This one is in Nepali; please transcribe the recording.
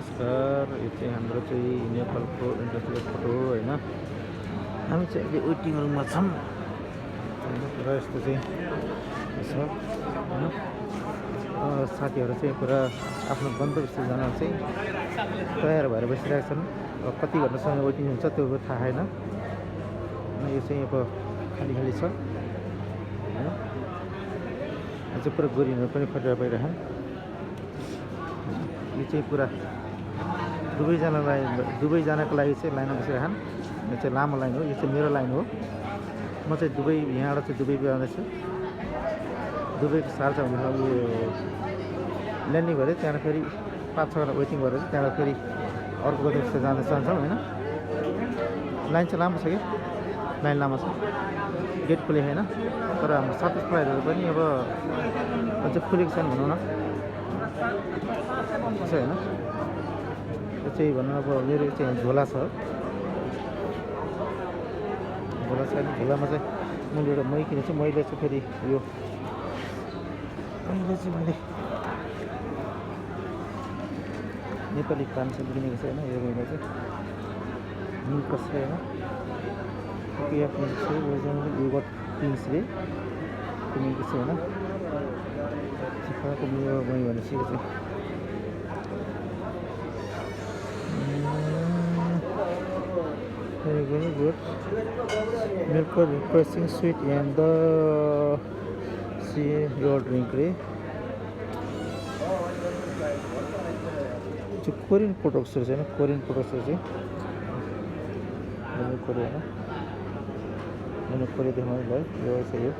नमस्कार, यो चाहिँ हाम्रो चाहिँ नेपालको इन्डस्ट्रियल फोटो हो होइन। हामी चाहिँ अहिले वेटिङ रुममा छौँ र यस्तो चाहिँ छ होइन। साथीहरू चाहिँ पुरा आफ्नो गन्तव्यस्थल जान चाहिँ तयार भएर बसिरहेका छन्। कति घन्टासम्म वेटिङ हुन्छ त्यो थाहा छैन। यो चाहिँ अब खाली खाली छ होइन। अझै पुरा गोरीहरू पनि खटेर पाइरहेछन्। यो चाहिँ पुरा दुबई जानको लागि चाहिँ लाइनमा बसिरहेछन्। यो चाहिँ लामो लाइन हो, यो चाहिँ मेरो लाइन हो। म चाहिँ दुबई, यहाँबाट चाहिँ दुबई जाँदैछु। दुबईको 4:30 यो ल्यान्डिङ गरेँ, त्यहाँबाट फेरि 5-6 घन्टा वेटिङ गरेर त्यहाँबाट फेरि अर्को गन्तव्य जाँदै जान्छौँ होइन। लाइन चाहिँ लामो छ कि, लाइन लामो छ, गेट खुलेको छैन। तर हाम्रो साथी फ्लाइटहरू पनि अब अझै खुलेको छैन भनौँ न, त्यसो होइन। यो चाहिँ भनौँ अब मेरो चाहिँ झोला छ, झोला छ। झोलामा चाहिँ मैले एउटा मै किनेको छु। मैले चाहिँ फेरि यो मैले नेपाली फ्रान्सले किनेको छ होइन। यो मैले चाहिँ मिल्कस होइन, या योगर्ट पिङ्सले किनेको छु होइन। सिफाको मेरो मै भनेपछि चाहिँ very good. Milk refreshing sweet and the see your drink रे। जो कोरियन प्रोडक्ट्सहरू चाहिँ कोरियन प्रोडक्ट्सहरू चाहिँ कोरिया होइन, कोरिया देखाउनु भयो। यो चाहिँ यो